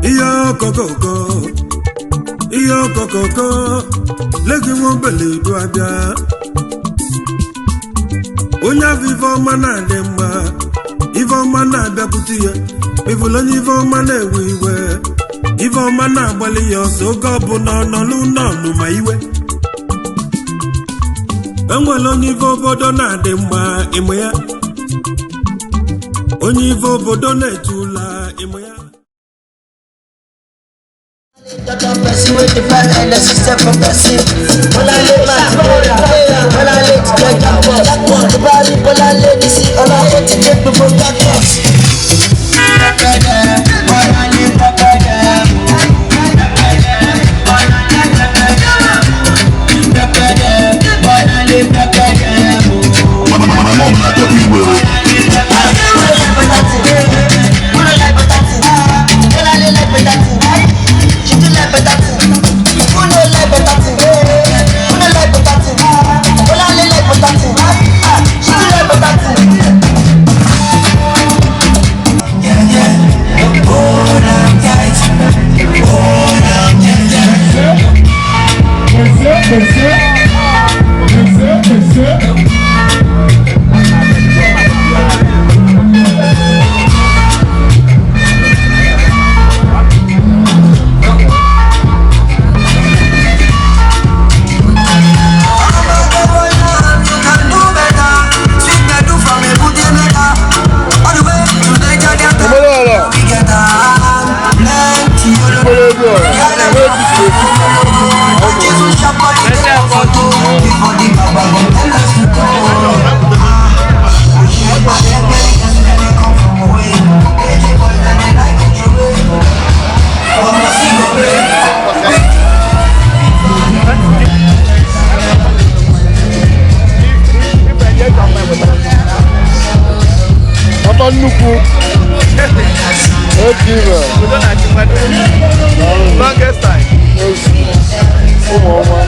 Ihe okokoko, ihe okokoko, legi nwa obele idu abịa. Onye afọ ife ọma na-adị mma, ife ọma na-abịakwute ya. Ifụlụ onye ife ọma na-ewe iwe, ife ọma na-agbalị ya ọsọ oge ọbụla ọ nọlụ n'ọnụ ma iwe. Enwere onye ife obodo na-adị mma, ịmụ ya. Onye ife obodo na-etu ụla, ịmụ ya. Person with the bad and the system for person. Bola le ma ti bora, bola le ti jẹ jackpot. The body bola le ti si ọlá ó ti jẹ gbogbo jackpot. Bola le pẹpẹdẹ, pẹpẹdẹ, bola le pẹpẹdẹ. My mom na dirty well. Papa nnukwu oke ibe. Longest time. Ụmụ ọma.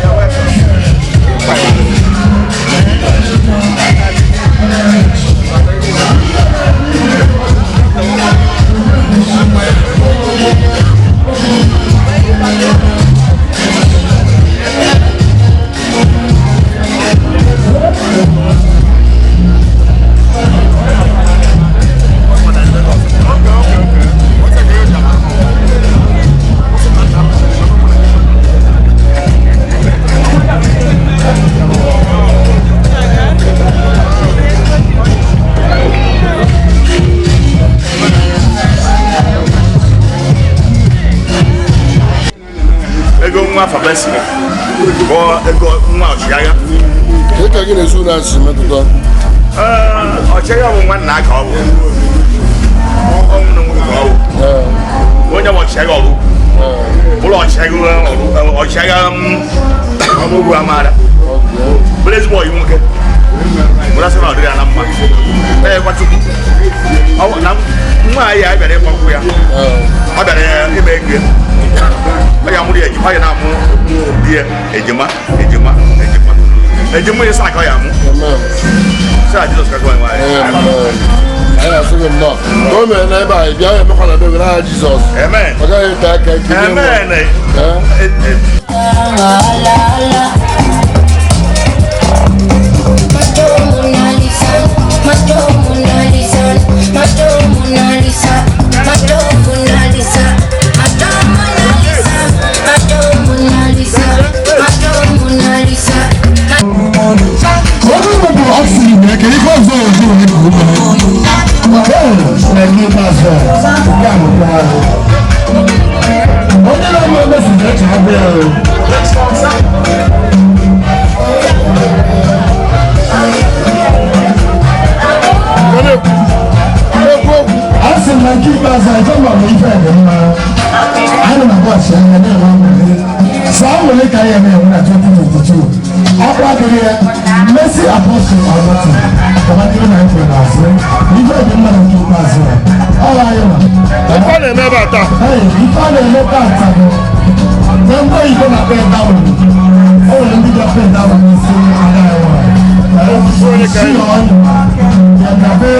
Ego nwa Fabesi bụ ego nwa ọchịagha. Ka ka gị na-ezu na asị metụta? Ee, ọchịagha bụ nwanna ka ọ bụ. Ọnwụ na nwoke ka ọ bụ. Onye bụ ọchịagha ọrụ bụrụ ọchịagha ọrụ ọchịagha ọmụgwụ amaara bụrụ ezigbo ọyị nwoke bụrụ asị na ọ dịrị ya na mma. Ee, kwa Chukwu. Ọ bụ na nwa anyị a bịara ịkpọkwu ya, ọ bịara ime ego ya. Ọ ya mụrụ ya ejima, ya na-amụ di ya ejima, ejima, ejima, ejima ịsa ka ọ ya amụ. Amen. Sị na Jizọs Kraịst onye nwe anyị. Amen. Anyị na-asị gị nnọọ ka o mere n'ebe a, ị bịa ya emekwa na be gị n'aha Jizọs. Amen. Ọ gaghị ete aka ekinye nwa. Amen. Ee. Macho Mona Lisa, Macho Mona Lisa, Macho Mona Lisa, Macho Mona Lisa, Macho Mona Lisa, Macho Mona Lisa, Macho Mona Lisa. Onye bụ asịrị na ekele ife ọzọ ọzọ onye ka o mere. nke ikpeazụ a, nke a bụkwa ahụ. Onye na-eme omesi ga-eche abịa o. A sị m na nke ikpeazụ a, ife ma ọ bụ ife dị mma. Ana m agbachi anya na-enwe aṅụrị. Sọ aṅụrị ka anyị na-enwe na 2022. Ọkwa adịghị ya, Messi Apostle Ọnọtị, kọmakịrị na nkwe n'azụ. Ife dị mma na nke ikpeazụ a. Ọ anyị nwa. Ife a na-eme ebe a taa. Ee, ife a na-eme taata bụ na ndị oyibo na-akpọ ya dawụrụ. O nwere ndị ga-akpọ ya dawụrụ n'isi ada ya nwanyị. Si ọnyụ, ya gabe